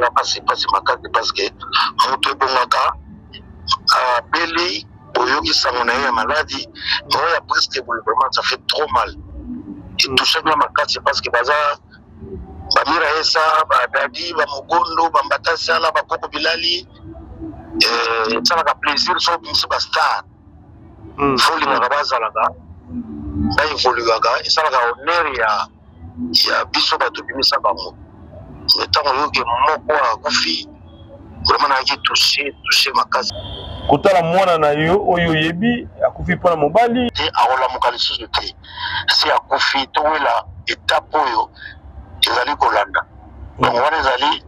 nga mpasi, mpasi makasi, parce que moto ebongaka abeli, oyoki sango na ye ya maladi, mais oyo ya presque boye, vraiment ça fait trop mal. Etouchaki nga makasi parce que baza bamira esa, badadi, bamogondo, bambata sala, bakoko bilali. Esalaka plaisir so obimisi bastar. Fo olingaka bazalaka, baévoluaka, esalaka honneur ya biso bato obimisa bango. Mais ntango oyoki moko akufi, vraiment nayaki touché, touché makasi. Kotala mwana na yo oyo oyebi akufi mpona mobali. Te, akolamuka lisusu te. Si akufi, towela étape oyo ezali kolanda. Donc wana ezali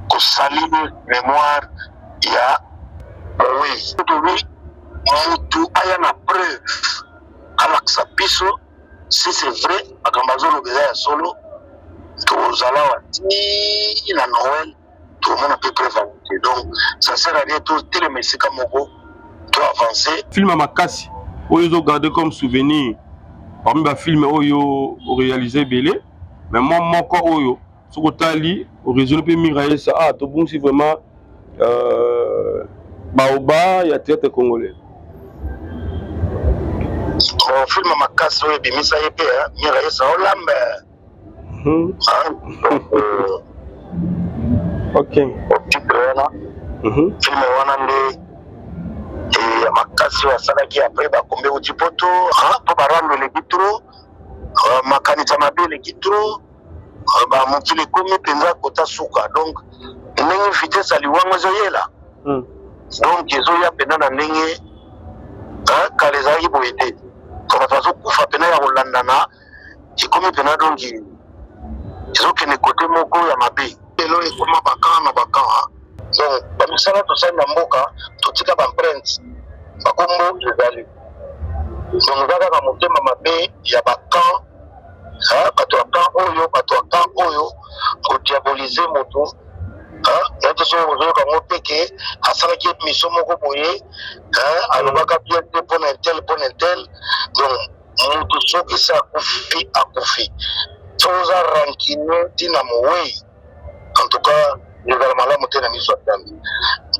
kosalir mémoire ya mowei. Tobi mutu aya na preuve, alakisa biso si c'est vrai makambo azoloba eza ya solo. Tozala wa ti na Noël, tokomona mpe preuve yango te. Donc ça sert à rien totelema esika moko, to avance. Film ya makasi oyo ozogarde comme souvenir parmi bafilm oyo oréalise ebele, mais mwa moko oyo soki otali oraisonne mpe mira yesa, ah, tobungisi vraiment baoba ya théâtre congolais. Bon, film makasi oyo ebimisa ye mpe mira yesa olambe. Titre wana, film wana nde ya makasi oyo asalaki après bakombe uti poto, mpo barando eleki trop, makanisa mabe eleki trop, bamokili ekomi mpenza kota suka. Donc ndenge vitesse ya liwango ezoyela, donc ezoya mpenza na ndenge kala ezalaki boye te. To bato bazokufa mpena ya kolandana, ekomi mpena, donc ezokende kote moko ya mabe. Lelo ekoma bakan na bakan. Donc bamisala tosali na mboka, totika baempreinte, bakombo ezali. Donc eza kaka motema mabe ya bakan, bato ya camp oyo, bato ya camp oyo kodiaboliser moto. Naye soki ozoyoka yango mpe ke asalaki émission moko boye, alobaka bien te mpona un tel, mpona un tel. Donc moto soki se akufi, akufi. Soki oza rancune ntina mowei, en tout cas ezala malamu te na miso ya Nzambe.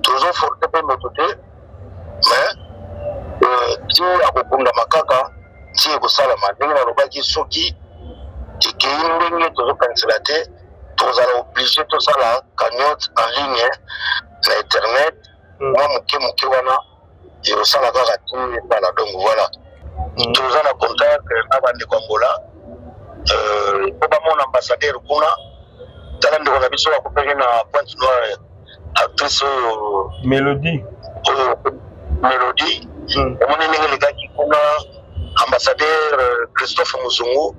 Tozoforce mpe moto te, mais ti akokundama kaka, ti ekosalama ndenge nalobaki. Soki ekei ndenge tozokanisela te, tozala obligé tosala cagnotte en ligne na internet. Mwa moke moke wana ekosala kaka ti esala. Donc voilà, toza na contact na bandeko Angola mpo bamona ambassadeur kuna. Tala ndeko na biso akopeki na Pointe Noire, actrice oyo. Mélodie. Oyo Mélodie. Omoni ndenge elekaki kuna, ambassadeur Christophe Muzungu.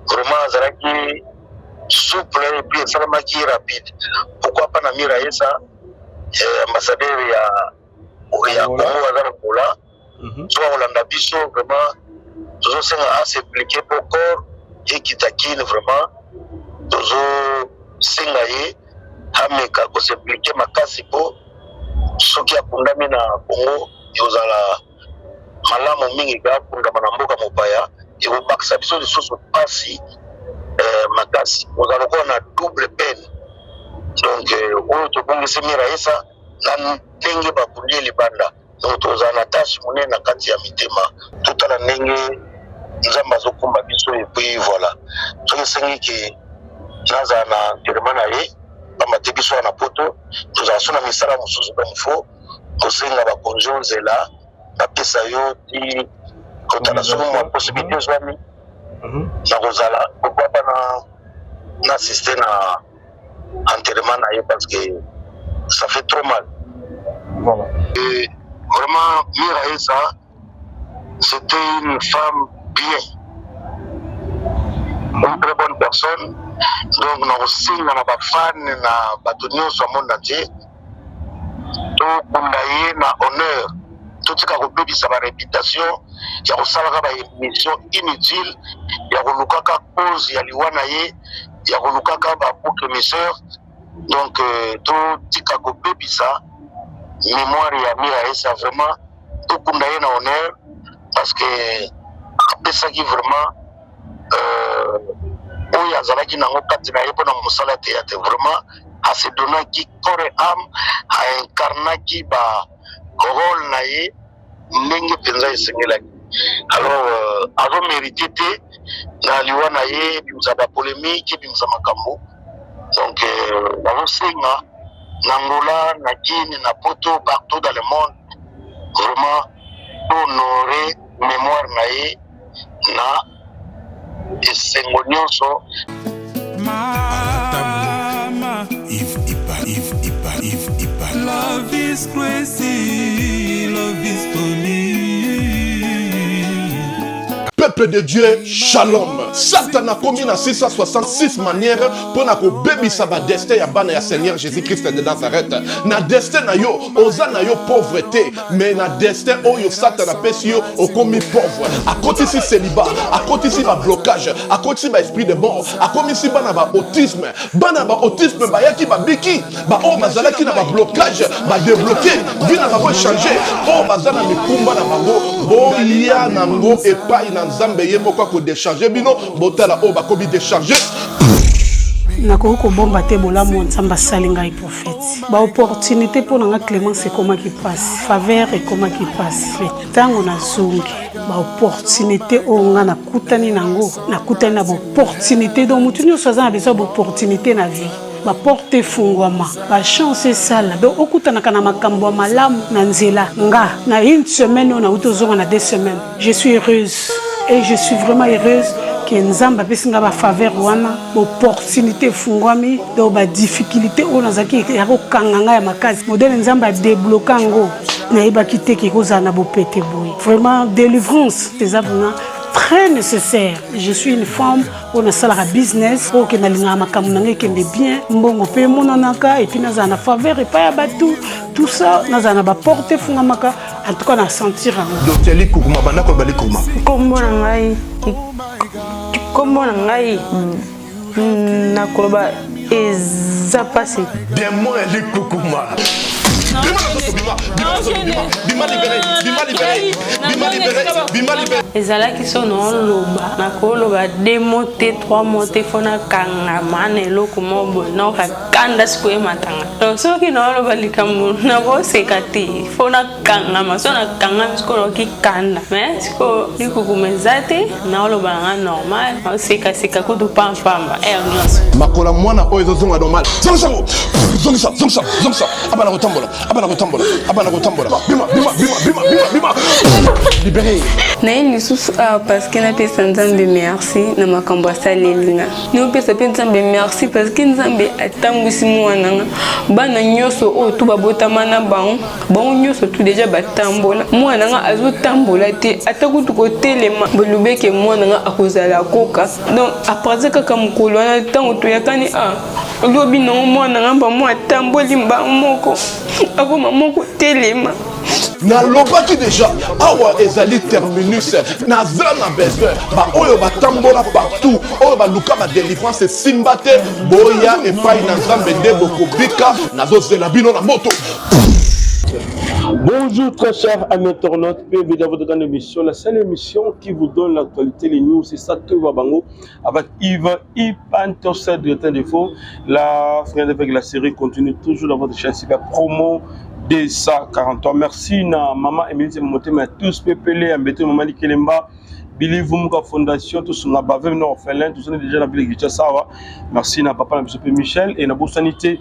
Vraiment azalaki souple et puis esalamaki rapide. Pourquoi pas na Mira Yesa, ambassadeur ya Congo aza na Angola? So akolanda biso, vraiment tozosenga as'impliquer po corps ekita Kine. Vraiment tozosenga ye ameka kos'impliquer makasi mpo soki akundami na Congo, ekozala malamu mingi. Ka akundama na mboka mopaya ekobakisa biso lisusu mpasi makasi, kozala lokola na double peine. Donc oyo tobongisi Mira Esa na ndenge bakundi ye libanda, donc tozala na tâche monene na kati ya mitema. Totala ndenge Nzambe azokumba biso. Et puis voilà, soki esengi ke nazala na enterrement na ye, pamba te biso wana poto tozala so na misala mosusu, donc faut kosenga bakonzi nzela bapesa yo ti kotala soki mwa possibilité ezwami na kozala. Pourquoi pas na assister na enterrement na ye, parce que ça fait trop mal. Et vraiment Mira Esa, c'était une femme bien, une très bonne personne. Donc nakosenga na bafan, na bato nyonso ya monde entier, tokunda ye na honneur. Totika kobebisa baréputation ya kosalaka baémission inutile, ya kolukaka cause ya liwa na ye, ya kolukaka babouc émissaire. Donc totika kobebisa mémoire ya Mira Esa. Vraiment tokunda ye na honneur, parce que apesaki vraiment oyo azalaki nango kati na ye mpona mosala ya théâtre, vraiment. A se donnaki corps et âme, a incarnaki ba role na ye ndenge mpenza esengelaki. Alors euh, azo merite te na liwa na ye ebimisa ba polemique, ebimisa makambo. Donc euh, bazosenga na Angola, na Kin, na Poto, partout dans le monde, vraiment honorer mémoire na ye na esengo nyonso. Mama, Yves Ipa, Yves Ipa, Yves Ipa. Love is crazy, love is funny. Peuple de Dieu, shalom. Satan akomi na 666 manière mpo na kobebisa ba destin ya bana ya Seigneur Jésus-Christ de Nazareth. Na destin na yo, oza na yo pauvre te, mais na destin oyo Satan apesi yo, okomi pauvre. Akotisi celibat, akotisi ba blocage, akotisi ba esprit de mort, akomisi bana ba autisme. Bana ba autisme bayaki babiki, ba oyo bazalaki na ba blocage, ba débloquer, vie na bango echanger. Oyo baza na mikumba na bango, boya nango epai na Nzambe ye moko ako décharger bino, botala oyo bakomi décharger. Nakoki kobomba te bolamu oyo Nzambe asali ngai prophète. Ba opportunité mpo na nga Clemence ekomaki mpasi, faveur ekomaki mpasi. Mais ntango nazongi ba opportunité oyo nga nakutani nango, nakutani na ba opportunité donc motu nyonso aza na besoin ya ba opportunité na vie. Ba porte efungwama, ba chance esala donc okutanaka na makambo ya malamu na nzela. Nga na une semaine oyo nauti ozonga na 2 semaines, je suis heureuse et je suis vraiment heureuse ke Nzambe apesi nga ba faveur wana, ba opportunité efungwami. Donc ba difficulté oyo nazalaki ya kokanga ngai ya makasi, modèle Nzambe adébloquer yango, nayebaki te ke kozala na bopete boye. Vraiment, délivrance eza vraiment très nécessaire. Je suis une femme oyo nasalaka business, oyo okende alingaka makambo na ngai ekende bien, mbongo mpe emonanaka, et puis nazala na faveur epai ya bato, tout ça, nazala na baporte efungamaka. En tout cas, na sentir yango. Docteur Likukuma, banda koloba Likukuma. Nkombo na ngai nakoloba eza mpasi. Démon ya Likukuma, bima na nzoto, bima, bima na nzoto, bima, bima, libéré, bima, libéré, bima, libéré, bima, libéré. Ezalaki so naoloba, nakoloba deux mots te, trois mots te, fo nakangama na eloko moko boye, naoka kanda sikoyo ematanga. Donc soki naoloba likambo, nakoseka te, fo nakangama. So nakangami sikoyo, naoki kanda, mais sikoyo likukuma eza te, naoloba nanga normal, naosekaseka kutu pampamba heure nyonso. Makolo ya mwana oyo ezozonga normal. Zongisa yango, zongisa, zongisa, zongisa. Abana kotambola, abana kotambola, abana kotambola. Bima, bima, bima, bima, bima, bima, libéré. Naye lisusu awa parce que napesa Nzambe merci na makambo asaleli nga. Naopesa mpe Nzambe merci parce que Nzambe atambwisi mwana nga. Bana nyonso oyo tu babotama na bango, bango nyonso tu déjà batambola, mwana nga azotambola te, ata kutu kotelema. Bolobeke mwana nga akozala koka. Donc à partir kaka mokolo wana, ntango toyakani a lobi nango, mwana nga mbamo atamboli mbango moko, akoma moko telema. Nalobaki déjà, awa ezali terminus. Naza na besoin baoyo batambola partout, oyo baluka badélivrance esimba te. Boya epai na Nzambe nde bokobika. Nazozela bino na moto. Bonjour très chers amis internautes, bienvenue dans votre grande émission, la seule émission qui vous donne l'actualité, les news, c'est ça tout va bango avec Yves Ipantos, directeur défaut. La frère avec la série continue toujours dans votre chaîne Super Promo 243. Merci na maman Emilie Motema, tous PPL, Mbete Maman Likelemba, Billy Vumuka Fondation, tous na bavem na orphelin, tous on est déjà dans la ville de Kinshasa. Merci na papa na biso Michel et na bosanité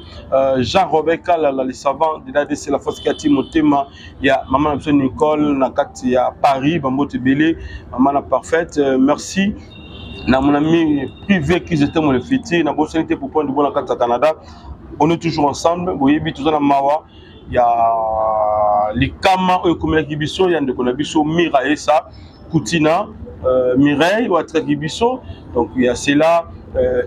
Jean-Robert Kalala, les savants de l'ADC, la force Kati Motema, ya maman na biso Nicole na kati ya Paris, bambote belé, maman na parfaite. Merci na mon ami privé qui était mon futur, na bosanité pour prendre du bon na kati ya Canada. On est toujours ensemble, boyebi tous na mawa ya likama oyo ekomelaki biso ya ndeko na biso Mira Esa Koutina, Mireille oyo atikaki biso. Donc il y a cela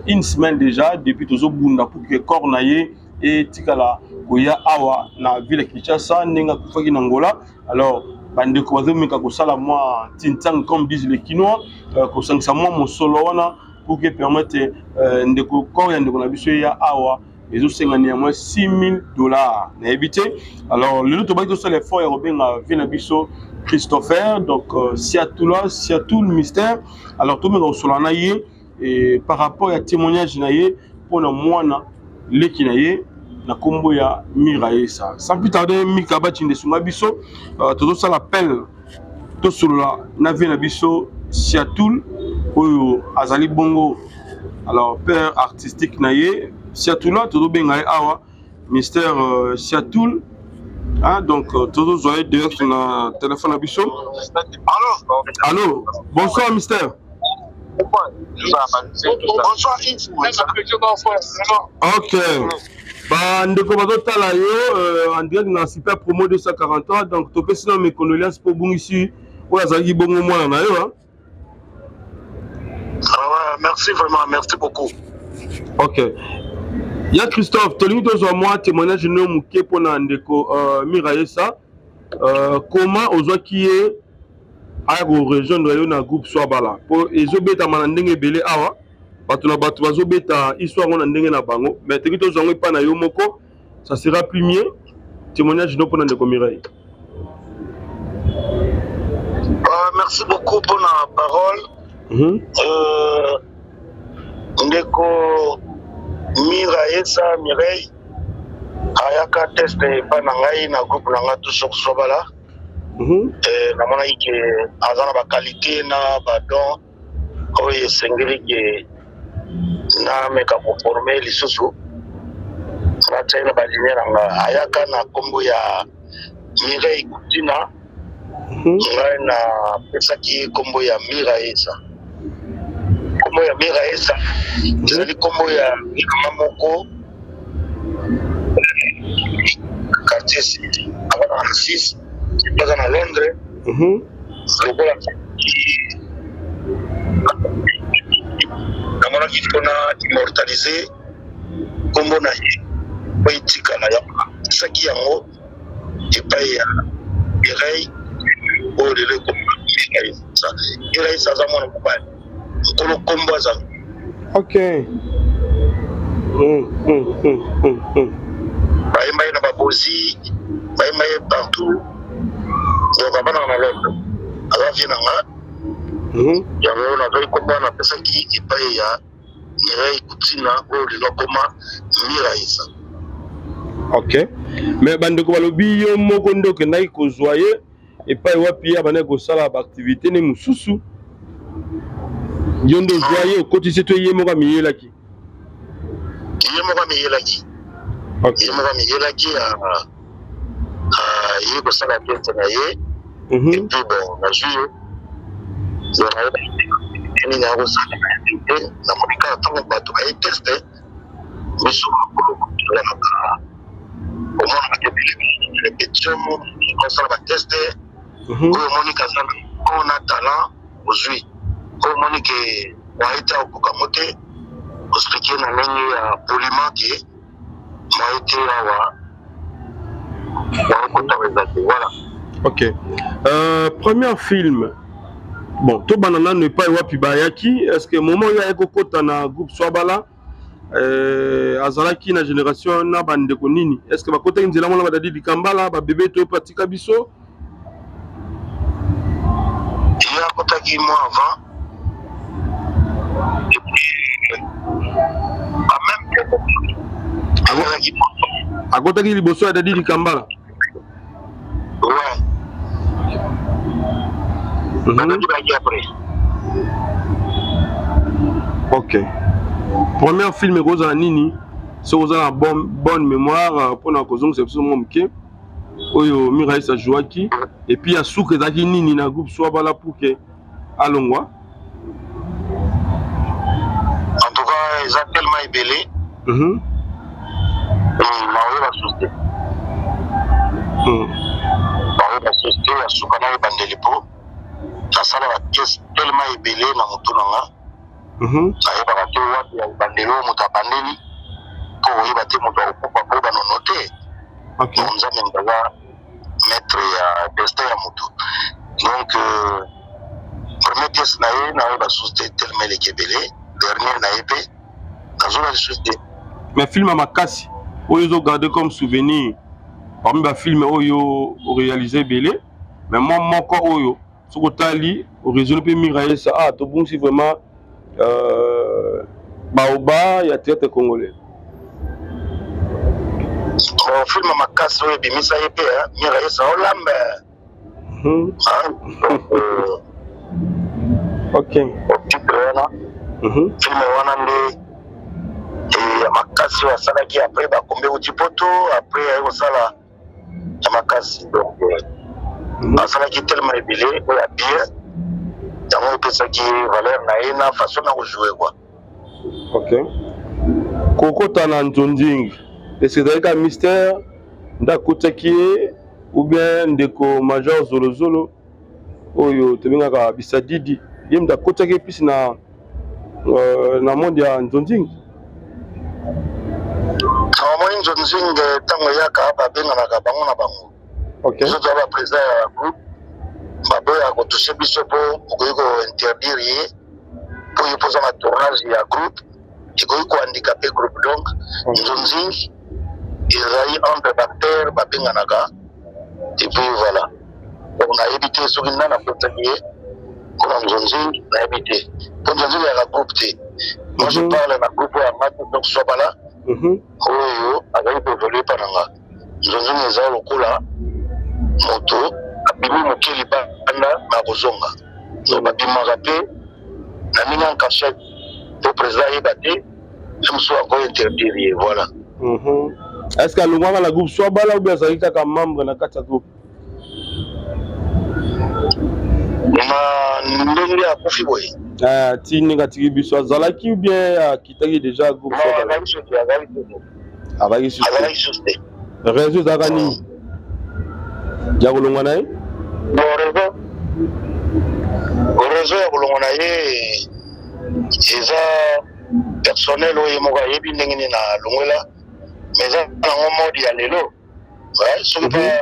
une semaine déjà depuis, tozobunda pour que corps na ye etikala koya awa na ville ya Kinshasa ndenge akufaki na Angola. Alors bandeko bazomeka kosala mwa tintang, comme disent les Kinois, kosangisa mwa mosolo wana pour que permettre ndeko corps ya ndeko na biso eya awa. Ezosengani ya mwa 6000 $, nayebi te. Alors lelo tobaki tosala effort ya kobenga vie na biso Christopher, donc Siatula, Siatul Mystère. Alors tomenga kosolola na ye et par rapport ya témoignage na ye mpona mwana. leki na ye na nkombo ya Miraesa. Sans plus tarder, Mika Bachinde sunga biso, euh, tozosala appel tosolola na vie na biso Siatul oyo azali bongo alors père artistique na ye Siatula tozobenga ye awa Mister euh, Siatul ah, donc euh, tozozwa ye direct na téléphone na biso. Allo, allo, bonsoir Mister. Bonsoir Yves. Ok. Bandeko bazotala yo euh, en direct na super promo 243 donc topesi na mes condoléances mpo obungisi oyo azalaki bongo mwana na yo hein? Ah ouais, merci vraiment, merci beaucoup. Ok. Ya Christophe, tolingi tozwa mwa témoignage no moke mpo na ndeko euh, Miraesa. Euh, comment ozwaki ye aya ko rejoindre yo na groupe Swabala? Po ezobetama na ndenge ebele awa, bato na bato bazobeta histoire yango na ndenge na bango, mais tolingi tozwa yango epai na yo moko, ça sera plus mieux. Témoignage no mpo na ndeko Mireille. Euh, merci beaucoup pour la parole. Mm -hmm. euh, ndeko Miraesa Mireille ayaka test epai na ngai na groupe na ngai toujours Swabala. Mm -hmm. eh, namonaki ke aza na bakalite na badon oyo esengeli ke nameka koforme lisusu natiaki na balinie na nga ayaka na nkombo ya Mireille Kutina mhm. ngai napesaki ye nkombo ya Miraesa nkombo ya Miraesa ezali nkombo ya mama moko quartier abana na 6 baza na Londres mhm. lokola namonaki mpona immortalise nkombo na ye po etikala yapesaki yango epai ya Mireille oyo lelo ekomi Miraisa. Miraisa aza mwana mobali nkolo nkombo aza ok mm, mm, mm, mm, mm. Bayemba ye na babozi, bayemba ye partout, donc abanaka na Londres, aza vie na nga mhm. yango nazali kombo wana napesaki epai ya Mireille Kutina oyo lelo akoma Miraisa. Ok, mais bandeko balobi yo moko nde okendaki kozwa ye epai wapi ye abandaki kosala baaktivité ne mosusu, yo nde ozwa ye okotisi to ye moko amiyelaki? Ye moko amiyelaki. Okay. Ye moko amiyelaki ye kosala tete na ye mhm. et puis bon nazwi ye nini akosala nayebi te namoni kaka ntango bato baye teste biso makolo tolalaka omonaka te repetition osala bateste mhm. oyo omoni kaza oyo na talent ozwi oyo omoni ke waye te akokoka ngo te oexplike na ndenge ya poliment ke Moyen te awa bakota eza te voilà. Ok. Euh, premier film. Bon, tobanda nano epai wapi bayaki. Est-ce que moment oyo ayaki kokota na groupe Swabala euh, azalaki na génération na bandeko nini? Est-ce que bakotaki nzela mona badadi Dikambala, babebe to mpe atika biso? Ye akotaki mwa avant et puis en même temps azalaki akotaki liboso ya Dadi Dikambala. Ouais. Mm -hmm. Badadi après. Ok. Premier film ekozala nini? Soki oza na bonne, bonne mémoire euh, mpona kozongisa biso mwa moke oyo Mirais ajouaki et puis ya suka ezalaki nini na groupe Swabala pour que alongwa? En tout cas, eza tellement ebele. Mm -hmm. Naoyeba susu te. Naoyeba susu te ya suka na ebandeli po nasala ba pièces tellement ebele na motu na nga. Mhm. Nayebaka te wapi ya ebandeli oyo moto abandeli po oyeba te moto akokufa po banono te. Okay. Donc Nzambe moto aza maître ya destin ya moto. Donc euh, première pièce na ye nayeba susu te tellement eleki ebele. Dernière na ye mpe nazoba lisusu te. Mais film ya makasi oyo ozo garder comme souvenir parmi ba film oyo orealise ebele mais mwa moko oyo soki otali oraisonne mpe Miraesa ah tobungisi vraiment euh, baoba ya théâtre congolais. Bon, film makasi oyo ebimisa ye mpe Miraesa Olambe. Ok. Titre wana film wana nde ya makasi oyo asalaki après bakombe uti poto après aye kosala ya makasi donc asalaki tellement ebele oyo ya bien yango epesaki valeur na ye na façon na kojoue quoi. Ok. Kokota na nzonzing est-ce que ezalaki kaka mystère nde akotaki ye ou bien ndeko major zolozolo oyo tobengaka bisadidi ye moto akotaki ye plus na, na monde ya nzonzing? Omoni nzonzing ntango eyaka babenganaka bango na bango. Okay. Biso toza ba président ya groupe baboyaka kotouche biso mpo okoki kointerdire ye mpo ye mpo oza na tournage ya groupe ekoki kohandikape groupe donc nzonzing ezali entre bacteur babenganaka et puis voilà donc nayebi te soki nani akotaki ye mpona nzonzing nayebi te mpo nzonzing eyaka groupe te moi je parle na groupe oyo ya mati donc swabala oyo azali koevolue mpa na nga nzonzing eza lokola moto abimi moke libanda na kozonga donc babimaka mpe na ndenge en cachette po président ayeba te ye mosusu ako interdire ye voilà. Est ce que alongwaka na groupe Swabala ou bien azalaki kaka membre na kati ya groupe? Na ndenge akufi boye ti ndenge atiki biso azalaki ou bien akitaki déjà groupe Swabala? Azalaki susu te. Raison ezalaka nini ya kolongwa na ye? Bon, raison ya kolongwa na ye eza personnel oyo ye moko ayebi ndenge nini alongwela, mais eza nango mode ya lelo soki mpe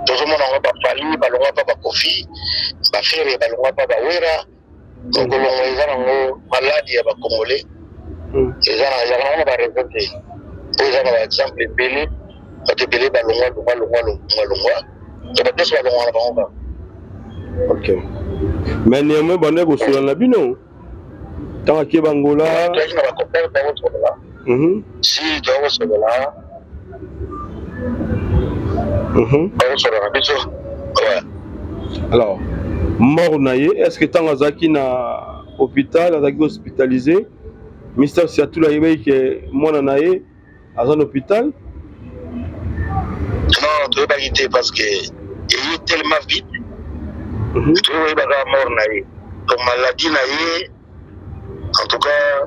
tozomona yango bafali balongwa mpa bakofi bafere balongwa mpa bawera donc kolongwa eza nango maladi ya bacongolais eza ezalaka nango na baraison te po eza na baexemple ebele bato ebele balongwa longwa longwa longwa longwa to bato nyonso balongwa na bango kaka. Ok, mais néanmoins bandaki kosola na bino ntango ake bangola? Toyaki na bacopain bango tosolola si toyaki kosolola bakosolola na biso ouais. Alors mort na ye, est ce que ntango azalaki na hôpital, azalaki hospitalisé, Mister Siatula ayebaki ke mwana na ye aza na hôpital? Non, toyebaki te parce que eye tellement vite. Toyebaka mort na ye donc maladie na ye en tout cas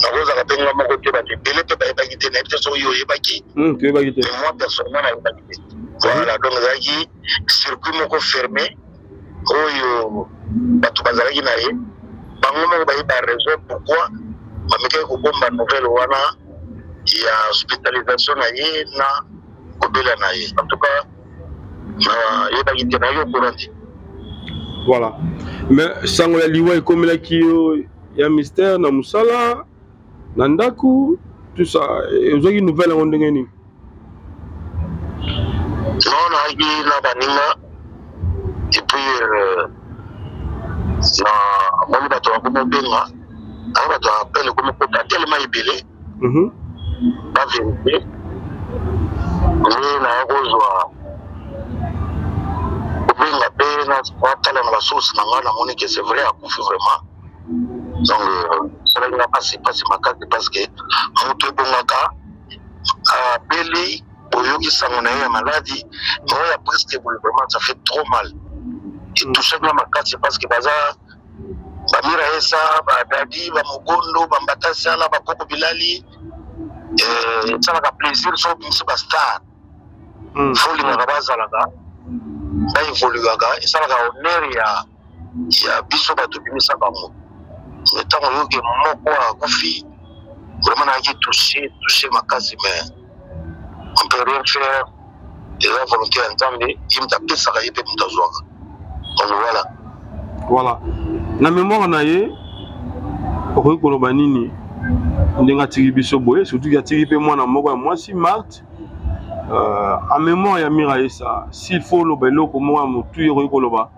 nakozala mpe nga moko te, bato ebele mpe bayebaki te, nayebi te soki yo oyebaki. Toyebaki te. Mais moi personnellement nayebaki te voilà donc ezalaki circuit moko fermé oyo bato bazalaki na ye bango moko bayeba raison pourquoi bamekaki kobomba nouvelle wana ya hospitalisation na ye na kobela na ye. En tout cas nayebaki te, nayoki courant te. Voilà, mais sango ya liwa ekomelaki yo ya mystère na mosala na ndako tout ça, ozwaki nouvelle yango ndenge nini? Non, nayaki na baninga et puis namoni bato bakomi obenga ayo bato ya appel ekomi kota tellement ebele bavérité nde naya kozwa kobenga mpe natala na basource na ngai, namoni ke c'est vrai akufi vraiment. Donc esalaki nga mpasi mpasi makasi parce que moto ebongaka abeli oyoki sango na ye ya maladi mais oyo ya presque boye vraiment ça fait trop mal, etouchaki nga makasi parce que baza bamira esa badadi bamogondo bambata sala bakoko bilali esalaka plaisir so obimisi bastar fo olingaka bazalaka baevoluaka esalaka honneur ya ya biso bato bimisa bango, mais ntango oyoki moko akufi vraiment nayaki touché touché makasi, mais on peut rien faire, eza volonté ya Nzambe, ye moto apesaka ye mpe moto azwaka, donc voilà. Voilà, na mémoire na ye okoki koloba nini ndenge atiki biso boye, surtout ke atiki mpe mwana moko ya mwasi Marthe? En mémoire ya Mira Esa, s'il faut oloba eloko moko ya motu okoki koloba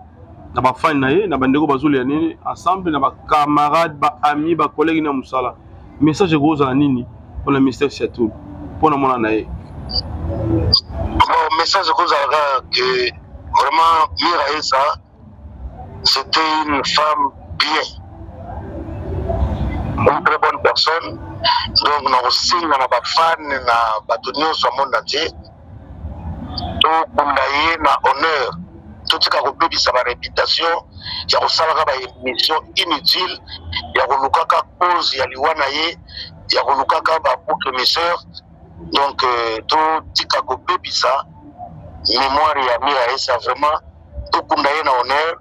na bafani na ye, na bandeko bazolia nini ensemble, na bacamarade, baami, bacollègue na mosala, message ekozala nini mpona Mister Siatul, mpona mwana na ye? Bon, message ekozalaka que vraiment Miraesa c'était une femme bien, une très bonne personne. Donc nakosenga na bafane na bato nyonso ya monde entier tokunda ye na honneur, totika kobebisa bareputation ya kosalaka baémission inutile ya kolukaka cause ya liwa na ye, ya kolukaka babouc émissaire. Donc totika kobebisa mémoire ya Miraesa, vraiment tokunda ye na honneur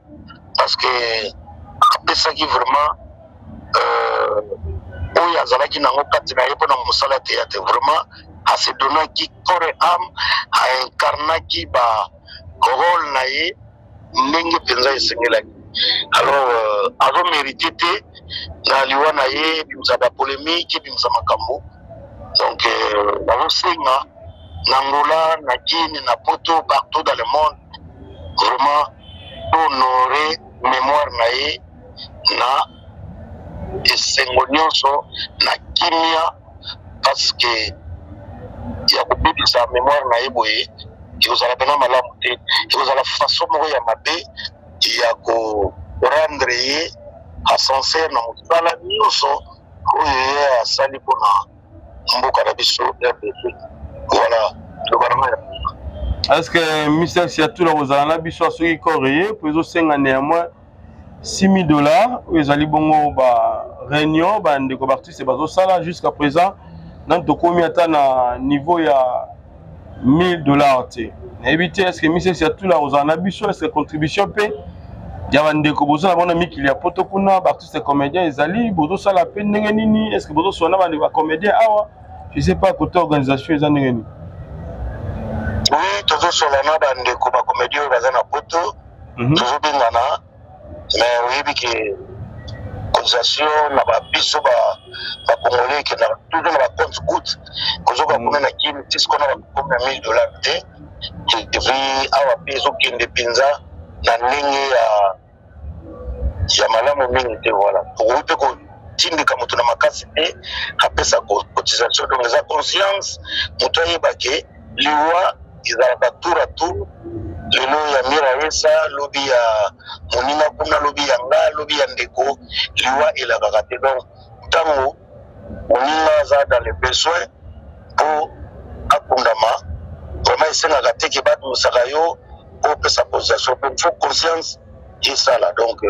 parce que apesaki vraiment oyo azalaki nango kati na ye mpona mosala ya théâtre. Vraiment ase donnaki corps et âme, aincarnaki ba rôle na ye ndenge mpenza esengelaki. Alors azomérite te na liwa na ye ebimisa bapolémique, ebimisa makambo. Donc bazosenga na Angola, na Guinée, na Poto, partout dans le monde, vraiment honorer mémoire na ye na esengo nyonso, na kimia, parce que ya kobebisa mémoire na ye boye ekozala mpena malamu te, ekozala façon moko ya mabe ya korendre ye ascenseur na mosala nyonso oyo ye asali mpona mboka na biso RDC. Voilà, loba na ngai. Est-ce que Mr Siatula kozala na biso soki corps ye po ezosenga néanmoins 6000 $ oyo ezali bongo ba réunion bandeko baartiste bazosala jusqu'à présent, nani tokomi ata na niveau ya 1000 $ te. Nayebi te, est ce que Mr Siatula kozala na biso? Est ce que contribution mpe ya bandeko bozala bona mikili ya poto kuna, baartiste comédien ezali bozosala mpe ndenge nini? Est ce que bozosola na bandeko bacomédien awa? Je sais pas, côté organisation eza ndenge nini? Oui, tozosola na bandeko bacomédien oyo baza na poto. Tozobengana, mais oyebi ke cotisation na babiso bacongolais ekendaka toujours na bacompte goutte. Kozoka kuna na Kini ti sikoyo na bakomi na 1000 $ te. Et puis awa mpe ezokende mpenza na ndenge ya malamu mingi te. Voilà, okoki mpe kotindika moto na makasi te apesa cotisation. Donc eza conscience, moto ayeba ke liwa ezalaka tour à tour, lelo ya Miraesa, lobi ya moninga kuna, lobi ya nga, lobi ya ndeko. Liwa elakaka te. Donc ntango moninga aza dans le besoin mpo akundama, vraiment esengaka te ke babimisaka yo opesa cotisation. Donc faut conscience esala. Donc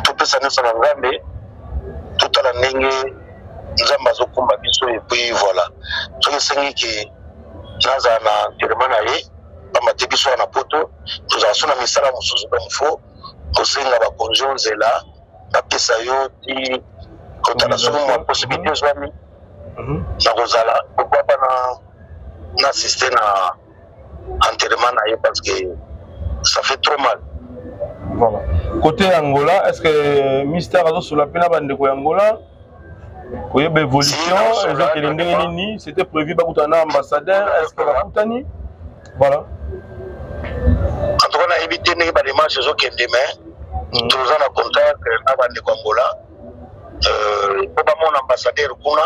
topesa nyonso na Nzambe, totala ndenge Nzambe azokumba biso. Et puis voilà, soki esengi ke nazala na enterrement na ye, pamba te biso wana poto tozala so na misala mosusu, donc faut kosenga bakonzi nzela bapesa yo ti kotala soki mwa possibilité ezwami na kozala, pourquoi pas na assister na enterrement na ye, parce que ça fait trop mal. Voilà. Côté Angola, est ce que Mister azosola mpe na bandeko ya Angola koyeba évolution ezokende ndenge nini? C'était prévu bakutana na ambassadeur, est ce que bakutani? Voilà. En tout cas nayebi te ndenge badémarche ezokende, mais toza na contact na bandeko Angola mpo bamona ambassadeur kuna.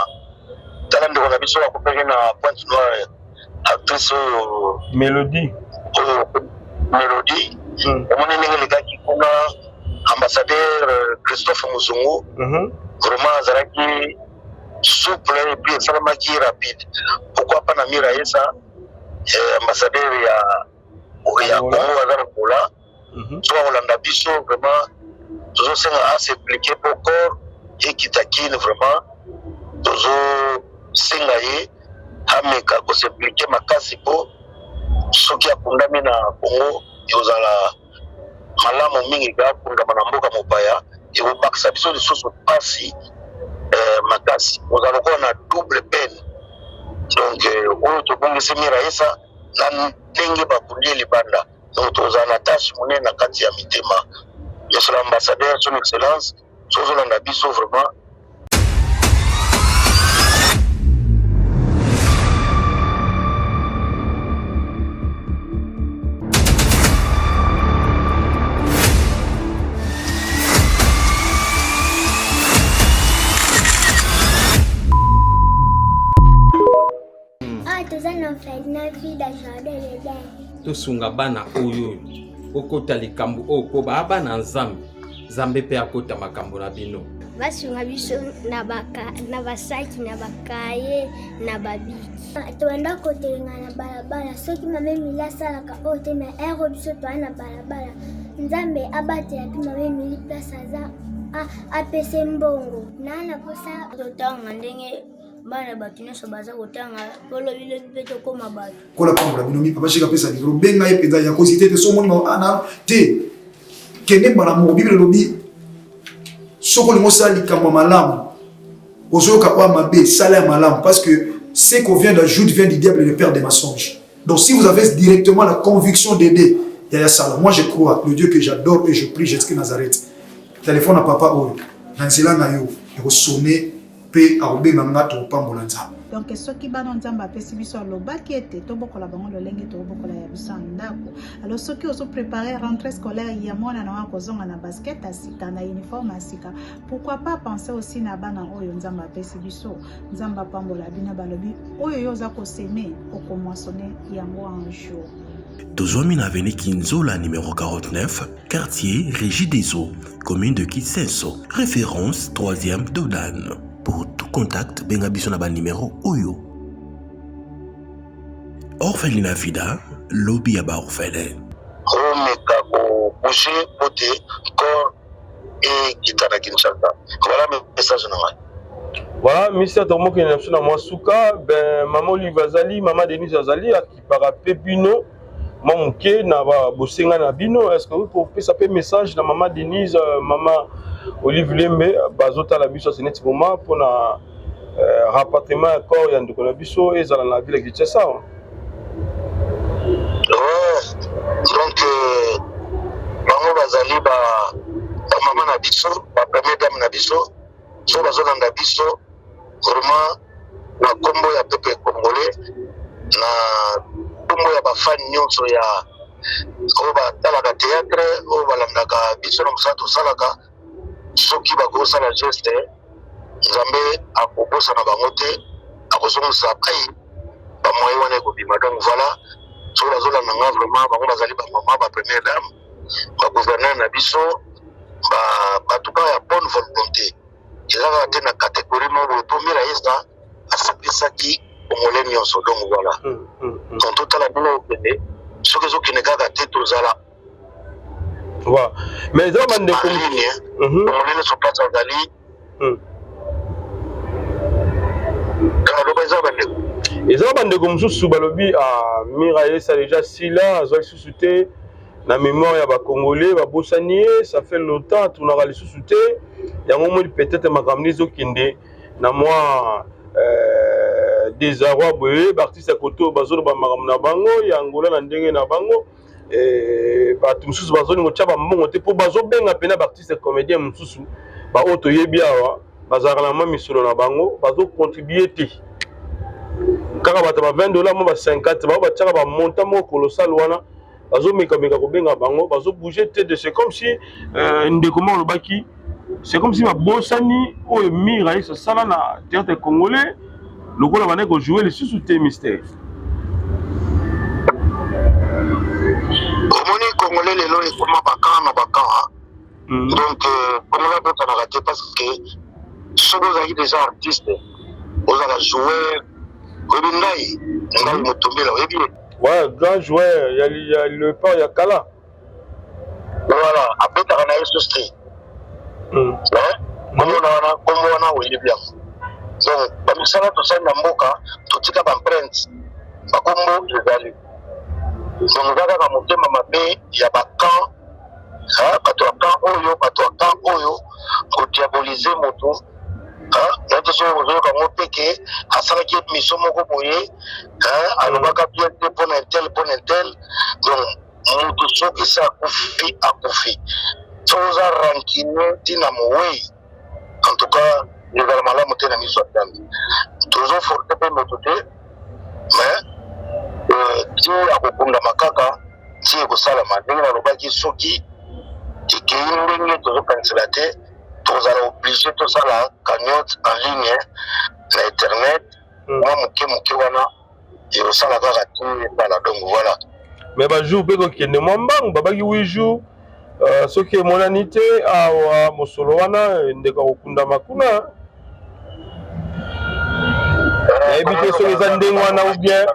Tala ndeko na biso akopeki na Pointe Noire, actrice oyo Mélodie. Oyo Mélodie, omoni ndenge elekaki kuna. Ambassadeur Christophe Muzungu vraiment azalaki souple et puis esalamaki rapide. Pourquoi pas na Miraesa, ambassadeur ya Congo aza na Angola, soki akolanda biso, vraiment tozosenga as'impliquer po corps ekita Kine. Vraiment tozosenga ye ameka kos'impliquer makasi mpo soki akundami na Congo ekozala malamu mingi. Ka akundama na mboka mopaya ekobakisa biso lisusu mpasi makasi, kozala lokola na double peine. Donc oyo tobongisi Miraesa na ndenge bakundi ye libanda, donc tozala na tâche monene na kati ya mitema. Monsieur l'ambassadeur, son excellence, sozolanda biso, vraiment. toza na orphelinat Vida Jardin d'Eden. Tosunga bana oyo oyo bokota likambo oyo mpo baa bana Nzambe, Nzambe mpe akota makambo na bino. Basunga biso na baka, na basaki na bakaye na babiki. Tobanda kotelenga na balabala soki mama Emilie asalaka oyo te na ero biso toa na balabala. Nzambe abatela mpe mama Emilie place aza apese mbongo. Naa na posa totanga ndenge bana bato nyonso baza kotanga mpo lobilobi mpe tokóma bato. Kola pambola bino mi papa shika pesa likolo benga ye mpenza ya kozite te so omoni ana te kende mbala moko biblia elobi soki olingi osala likambo ya malamu ozoyoka oyo mabe sala ya malamu parce que ce qu'on vient d'ajoute vient du diable le père des mensonges. Donc si vous avez directement la conviction d'aider Yaya Sala, moi je crois le Dieu que j'adore et je prie Jésus Nazareth. Téléphone à papa oyo na nzela na yo ekosonne mpe akobenga nga tokopambola Nzambe. Donc soki bana Nzambe apesi biso alobaki ete tobokola bango lolenge tokobokola ya biso ya ndako. Alors soki ozo préparer rentrée scolaire ya mwana na yo akozonga na basket ya sika na uniforme ya sika, pourquoi pas penser aussi na bana oyo Nzambe apesi biso. Nzambe apambola bino, balobi oyo yo oza koseme okomoissonner yango un jour. Tozwami na avenue Kinzola numéro 49, quartier Régie des Eaux, commune de Kisenso, référence 3e Dodan. Pour tout contact, benga biso na ba numéro oyo. Orphelinat Vida, lobby ya ba orphelins. Omeka ko bouger po te corps ekita na Kinshasa. Voilà message na ngai. Voilà, Mister Tomoki na biso na mwa suka, ben maman Olive azali, maman Denise azali, akipaka pe bino mwa moke na ba bosenga na bino. Est-ce que kopesa pe message na maman Denise, maman Olive Lembe bazotala biso ce neti moment mpona rapatriement ya corps ya ndeko na biso ezala na ville ya Kinshasa. Ouais, donc bango bazali ba mama na biso, ba première dame na biso, so bazolanda biso vraiment na kombo ya peuple congolais, na kombo ya bafani nyonso ya oyo batalaka théâtre, oyo balandaka biso na mosala tosalaka. Soki bakosala geste, Nzambe akobosana bango te, akozongisa pai bamoye wana ekobima. Donc voilà, soki bazolanda nga vraiment, bango bazali bamama, ba première dame, ba gouverneur na biso, bato kaka ya bonne volonté. Eza kaka te na catégorie moko boye po Mira Esa asapelisaki congolais nyonso. Donc voilà, donc totala bino okende, soki ezokende kaka te tozala Voilà. Mais eza bandeko congolais nyonso place azali. Aloba eza bandeko, eza bandeko mosusu balobi ah, Mira Esa déjà sila azwa lisusu te na mémoire ya bacongolais, babosani ye, ça fait longtemps atunaka lisusu te. Yango moni peut-être makambo nde ezokende na mwa désarroi boye. Baartiste ya koto bazoloba makambo na bango ya Angola na ndenge na bango, bato mosusu bazolinga kotya bambongo te mpo bazobenga mpena baartiste comédien mosusu baoyo toyebi awa bazalaka na mwa misolo na bango, bazocontribue te, kaka bato ba 20 $, mwa ba 50, bao batiaka bamontant moko colossal wana, bazomekameka kobenga bango, bazobouge te. De c'est comme si ndeko moko alobaki c'est comme si babosani oyo Mira Esa asala na théâtre congolais, lokola bandaki kojouer lisusu te. Mystère. Omoni congolais lelo ekoma bakan na bakan. Donc congolais abotanaka te, parce que soki ozalaki déjà artiste, ozala joueur, oyebi ngai ngai Motombela, oyebi ye? Ouais, grand joueur ya Léopard ya kala. Voilà, abetaka na ye susu te. Komona wana, kombo wana oyebi yango. Donc bamisala tosali na mboka, totika baempreinte, bakombo ezali. Donc eza kaka motema mabe ya bakamp, bato ya camp oyo, bato ya camp oyo kodiabolize moto naye. Soki ozoyoka yango te ke asalaki émission moko boye, alobaka bien te mpona un tel, mpona un tel. Donc moto soki se akufi, akufi. Soki oza rancunier ntina mowei, en tout cas ezala malamu te na miso ya Nzambe. Tozoforce mpe moto te, mais ti akokundama kaka ti ekosalama ndenge nalobaki. Soki ekei ndenge tozokanisela te, tozala obligé tosala cagnotte en ligne na internet, mwa moke moke wana. Ekosala kaka te ebala donc voilà. Mais ba jour pe kokende mwa mbangu babaki 8 jours euh, soki emonani te awa mosolo wana ndeko akokundama kuna nayebi te soki eza ndenge wana ou bien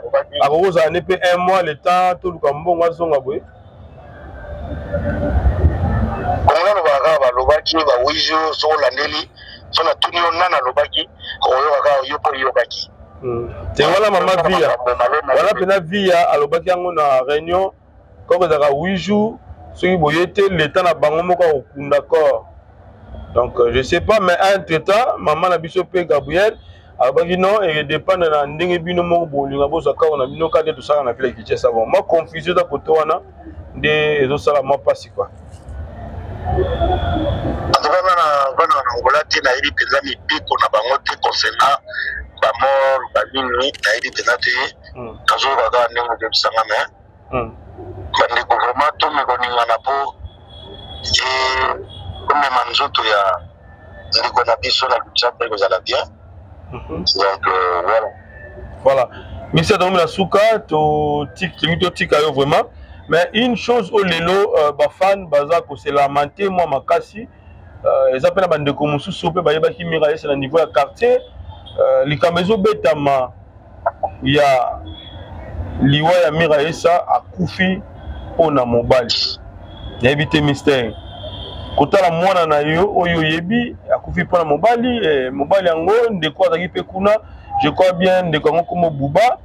akoki kozala ne mpe un mois le temps toluka mbongo azonga boye Kongo alobaka kaka balobaki ba 8 jours soki olandeli so natuni yo nani alobaki okoyoka kaka yo mpo oyokaki hmm. te wana mama via wana mpena via alobaki yango na réunion koko ezalaka 8 jours soki boye te leta na bango moko akokunda corps donc euh, je sais pas mais entre temps mama na biso mpe gabriel alobaki non edépendre na ndenge bino moko bolinga bozwa corps na bino kaka nde tosala na ville ya kinshasa bon mwa confusion eza kote wana nde ezosala mwa mpasi quoi En tout cas, nga na vanda na Angola te, nayebi mpenza mibeko na bango te concernant bamort banini, nayebi mpenza te. Hmm. Nazoyoka kaka ndenge ozobisa nga mais hmm. bandeko vraiment tomeka koningana mpo tomema nzoto ya ndeko na biso na Kinshasa ekozala bien. Mhm. Donc euh, voilà. Voilà. Monsieur tokomi na suka tolingi totika yo vraiment mais une chose oyo lelo euh, bafan baza kose lamenter mwa makasi euh, eza mpe na bandeko mosusu mpe bayebaki mirayese na niveau ya quartier euh, likambo ezobetama ya liwa ya Miraesa akufi mpo na mobali nayebi te mister kotala mwana na yo oyo oyebi akufi mpo na mobali eh, mobali yango ndeko azalaki mpe kuna je crois bien ndeko yango kombo buba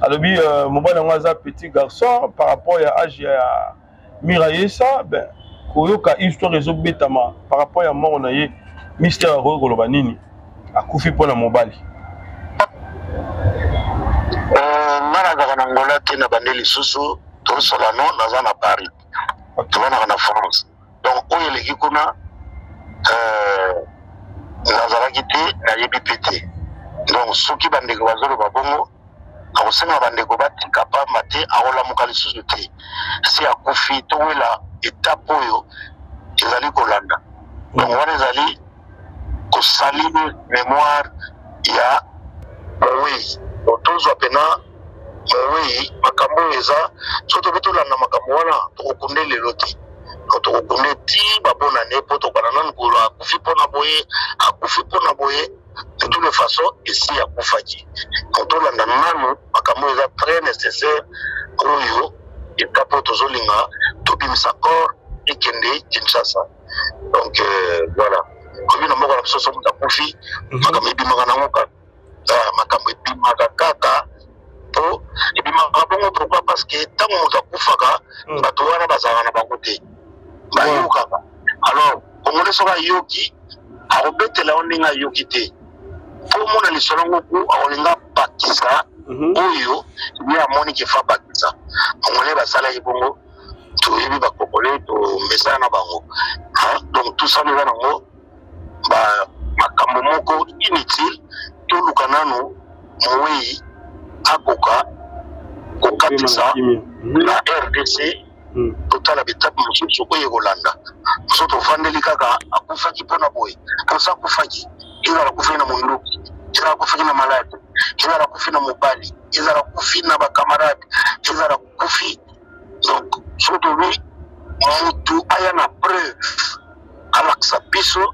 alobi euh, mobali yango aza petit garçon par rapport ya age ya Mirayesa ben koyoka histoire ezobetama par rapport ya mort na ye mister akoki koloba nini akufi mpo na mobali euh, nga nazalaka na ngola te na bande lisusu tosolano naza na paris tovanaka na france donc oyo eleki kuna euh, nazalaki te nayebi mpe te donc soki bandeko bazoloba bongo Nakosenga bandeko batika pamba te akolamuka lisusu te si akufi towela etape oyo ezali kolanda donc wana ezali kosalir memoire ya mowei tozwa pena mowei makambo oyo eza soki tobi tolanda makambo wana tokokunde lelo te tokokunde ti babonane mpo tokwana nanu kolo akufi mpo na boye akufi mpo na boye de toutes les façons esi akufaki donc tolanda nanu makambo oyo eza très nécessaire oyo etape oyo tozolinga tobimisa corps ekende kinshasa donc euh, voilà komi na mboka na biso so moto akufi mhm. makambo ebimaka nango kaka ah, makambo ebimaka kaka po ebimaka bongo pourquoi parce que ntango moto akufaka mm. bato wana bazalaka na bango te bayokaka alors congolais soki ayoki akobetela yo ndenge ayoki te mpo omona lisolo yango ku akolinga bakisa mhm. oyo ye amoni kefa bakisa congolais basalaki bongo toyebi bacongolais tomesana na bango donc tout ça eza nango ba makambo moko inutile toluka nanu mowei akoka kokatisa mhm. na rdc hmm. totala bitape mosusu oyo ekolanda biso tofandeli kaka akufaki mpo na boye mposa akufaki ezala akufaki na mondoki ezala akufaki na maladi ezala akufi na mobali ezala akufi na bakamarade ezala akufi donc soki tolobi mutu aya na preuve alakisa biso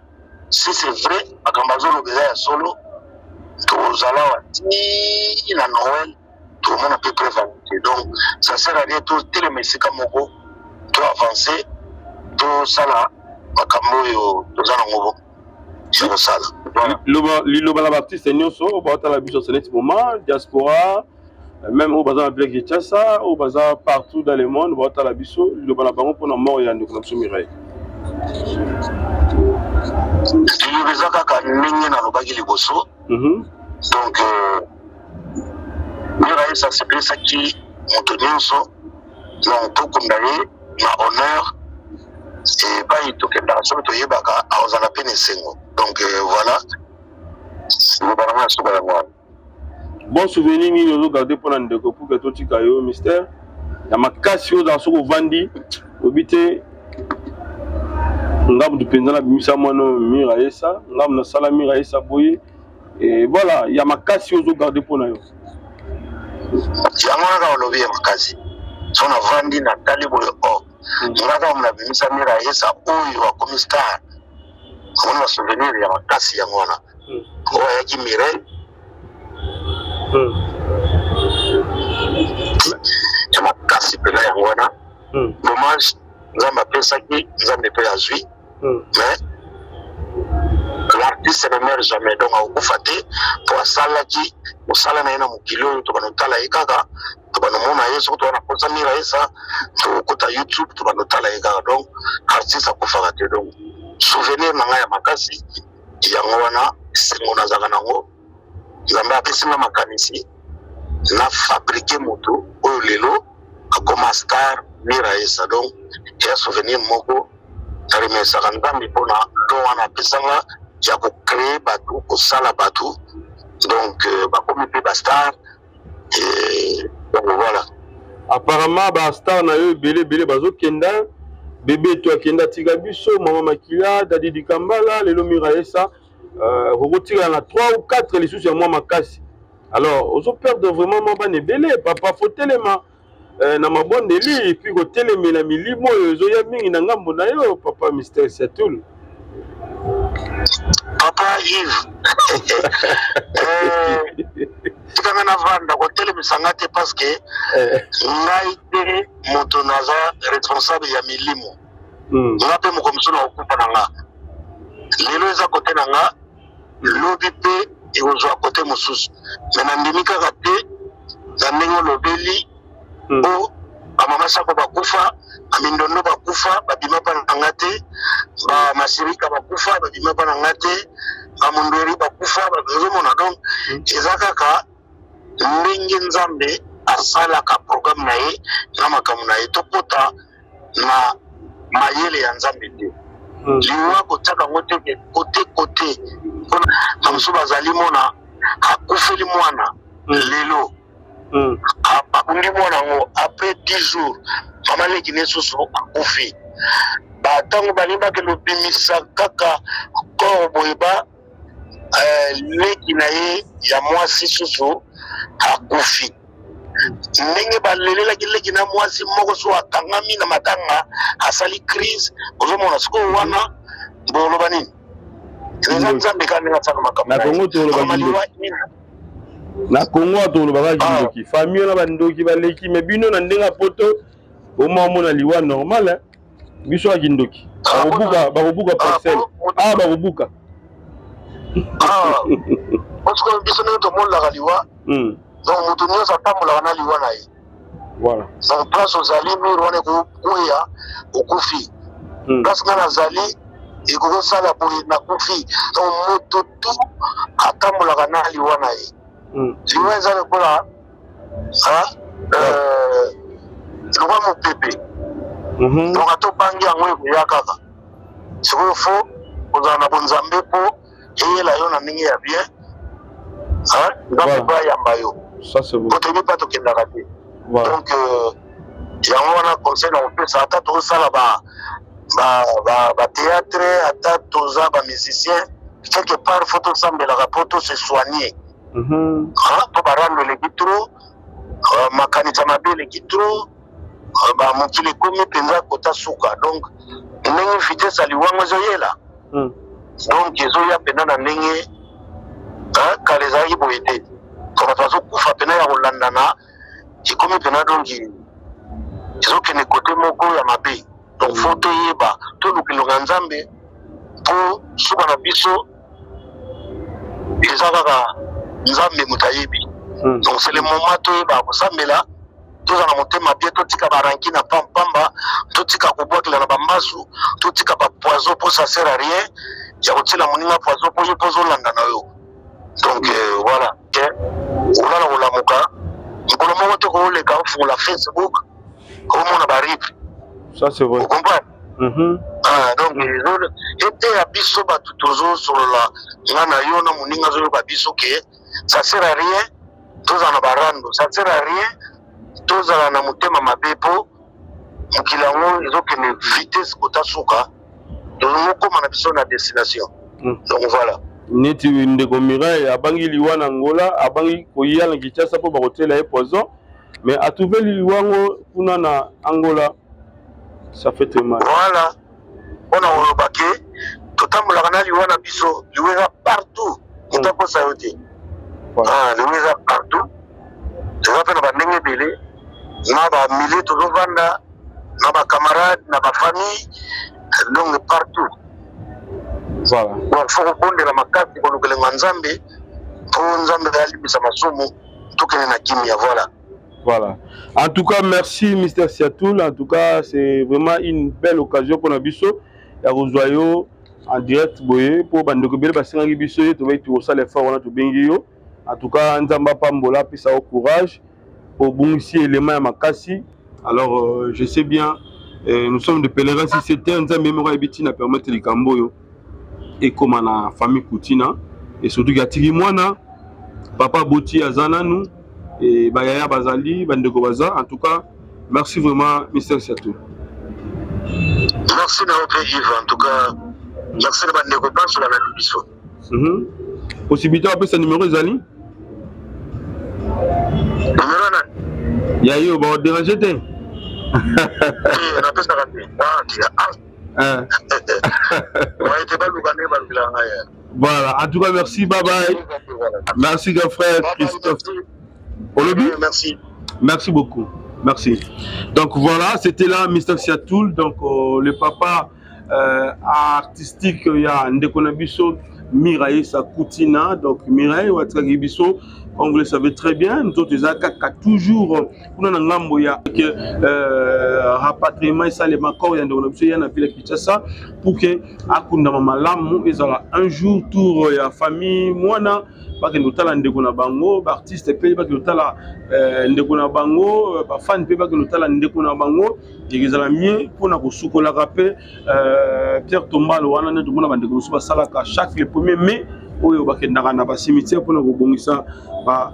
si c'est vrai makambo azoloba eza ya solo tokozala awa ti na noel tokomona mpe preuve yango te donc ça sert à rien totelema esika moko to avance tosala makambo oyo toza nango ya kosala liloba na baartiste nyonso oyo baotala biso se neti moment diaspora même oyo baza na ville Kinshasa oyo baza partout dans le monde baotala biso liloba na bango mpona mort ya ndeko na biso Mireille liloba eza kaka ndenge nalobaki liboso mhm. donc euh, Mireille asepelisaki moto nyonso donc tokunda ye na honneur epai tokendaka soki toyebaka akozala mpe na esengo donc euh, voilà liloba na ngai ya suka yango wana Bon souvenir nini ozo garder pona ndeko pour que totika yo mystère ya makasi oyo ozala soki ovandi oyebi te nga moto mpenza nabimisa mwana oyo mira yesa nga moto nasala mira yesa boye et voilà ya makasi oyo ozo garder mpo na yo. Yango wana kaka olobi ya makasi. So navandi natali boye o oh. Nga kaka nabimisa Miraesa oyo akomi star. Omoni ba souvenir ya makasi yango wana. Oyo ayaki Mireille. Ya makasi mpena yango wana. Dommage Nzambe apesaki, Nzambe mpe azwi. Mais l'artiste ne meurt jamais, donc akokufa te mpo asalaki mosala na ye na mokili oyo. Tobanda kotala ye kaka, tobanda komona ye. Soki toza na mposa Miraesa, tokota YouTube, tobanda kotala ye kaka. Donc artiste akufaka te. Donc souvenir na ngai ya makasi yango wana. Esengo nazalaka nango, Nzambe apesi nga makanisi na fabriquer moto oyo lelo akoma star Miraesa. Donc eya souvenir moko na remerciaka Nzambe mpona don wana apesa nga ya ko créer bato, kosala bato. Donc bakomi mpe ba star et donc voilà. Apparemment ba star na yo ebele ebele bazokenda. Bebe to akenda atika biso, mama Makila, Dadi Dikambala, lelo Miraesa. Okotikala na 3 ou 4 lisusu ya mwa makasi. Alors ozo perdre vraiment mwa bana ebele papa. Fo telema na mabondeli et puis kotelemela milimo oyo ezoya mingi na ngambo na yo, papa Mister Siatul. Papa Yves, tikanga navanda, kotelemisa nga te parce que ngai te moto naza responsable ya milimo. Nga mpe moko mosusu na kokufa na nga lelo eza kote na nga, lobi mpe ekozwa kote mosusu. Me nandimi kaka te na ndenge olobeli po bamama Sako bakufa, bamindondo bakufa, babima mpa na nga te, bamasirika bakufa, babima mpa na nga te, bamundweri bakufa, ozomona. Donc eza kaka ndenge Nzambe asalaka programme na ye na makambo na ye. Tokota na mayele ya Nzambe te. Liwa kotiaka yango te ke kote kote mpona bamosusu bazali mona akufeli mwana lelo, babundi mwana yango, après 10 jours mama leki ne susu akufi. Batango balingi bakende kobimisa kaka corps boye, ba leki na ye ya mwasi susu akufi. Ndenge balelelaki leki na mwasi moko so akangami na matanga, asali crise. Ozomona sikoyo wana boloba nini? Eza Nzambe kaka ndenge asala makambo. Na Kongo toloba kindoki, na Kongo tolobaka kindoki, famille na bandoki baleki. Me bino na ndenge ya poto oma omona liwa normal hein? Biso ya kindoki bakobuka, bakobuka parcelle ah, bakobuka. Biso ndenge tomonelaka liwa, donc moto nyonso atambolaka na liwa na ye. Voilà. Donc place ozali, mur wana ekokweya, okufi. Place nga nazali ekoki kosala boye, nakufi. Donc moto tu atambolaka na liwa na ye. Liwa eza lokola lokola mopepe. Donc ata obangi yango, ekoya kaka. Sikoyo fo kozala na bonzambe mpo eyela yo na ndenge ya bien, Nzambe mpo ayamba yo. Po toyebi mpa tokendaka te. Donc yango wana conseil na kopesa, ata tozosala ba ba théâtre, ata toza ba musicien, quelque part fo tosambelaka mpo to se soigner, mpo barando eleki trop, makanisa mabe eleki trop, bamokili ekomi mpenza kota suka. Donc ndenge vitesse ya liwango ezoyela, donc ezoya mpenza na ndenge kala ezalaki boye te. To bato bazokufa mpena ya kolandana, ekomi mpena, donc ezokende kote moko ya mabe. Donc fo toyeba toluka elonga Nzambe mpo suka na biso eza kaka Nzambe moto ayebi. Donc c'est le moment toyeba kosambela, toza na motema bien, totika baranki na pamba, totika kobwakela na bambasu, totika ba poison, mpo ça sert à rien ya kotiela moninga poison mpo yo mpo ozolanda na yo. Donc voilà ke olala kolamuka mokolo moko te, kooleka ofungola Facebook, omona barip. Ça c'est vrai. O comprendre? Ah, donc eteya biso bato tozosolola, nga na yo na moninga azoyoka biso, ke ça sert à rien tozala na barando, ça sert à rien tozala na motema mabe, mpo mokili yango ezokende vitesse kota suka, tozokóma na biso na destination. Donc voilà. Neti ndeko Mireille abangi liwa na Angola, abangi koya na Kinshasa mpo bakotiela ye poison, mais a trouver liwa yango kuna na Angola. Ça fait très mal. Voilà. Pona koloba ke totambolaka na liwa na biso, liwa eza partout. Moto akosa yo te. Ah, liwa eza partout. Eza mpe na bandenge ebele na ba milieu tozovanda na ba camarades na ba famille donc partout. Voilà. Donc faut kobondela makasi koluka elengo ya Nzambe mpo Nzambe alimbisa masumu tokende na kimia voilà. Voilà. En tout cas, merci Mister Siatoul. En tout cas, c'est vraiment une belle occasion pour biso ya kozwa yo en direct boye po bandeko ebele basengaki biso ye tobai tokosala effort wana tobengi yo. En tout cas, Nzambe apambola apesa yo courage obungisi élément ya makasi. Alors, euh, je sais bien, euh, nous sommes des pèlerins si c'était Nzambe moko ayebi ntina permettre likambo oyo ekoma na famille Kutina et surtout atiki mwana papa aboti aza nanu et bayaya bazali bandeko baza en tout cas merci vraiment Mister Siatou. Merci na yo mpe Yves en tout cas merci na bandeko banso balandi biso. Mm -hmm. Possibilité apesa numéro ezali? Numéro nani? Ya yo ba déranger te. Eh, napesaka te. Ah, ah. Ah. Ouais, te baluka nde balukela ngai. Voilà, en tout cas merci, bye bye. Merci grand frère Christophe. Olobi? Merci. Merci beaucoup. Merci. Donc voilà, c'était là Mr Siatoul, donc euh, le papa euh, artistique ya ndeko na biso Mireille Sakutina. Donc Mireille watikaki biso, comme vous le savez très bien, nous autres eza kaka toujours kuna na ngambo ya que euh, rapatriement esalema corps ya ndeko na biso ya na ville ya Kinshasa pour que akundama malamu ezala un jour tour ya famille mwana bakende kotala ndeko na bango baartiste mpe bakende kotala euh, ndeko na bango bafane mpe bakende kotala ndeko na bango ekozala mieux mpona kosukolaka mpe euh, pierre tombale wana nde tomona bandeko mosusu basalaka chaque le premier mai oyo bakendaka na bacimetière mpona kobongisa ba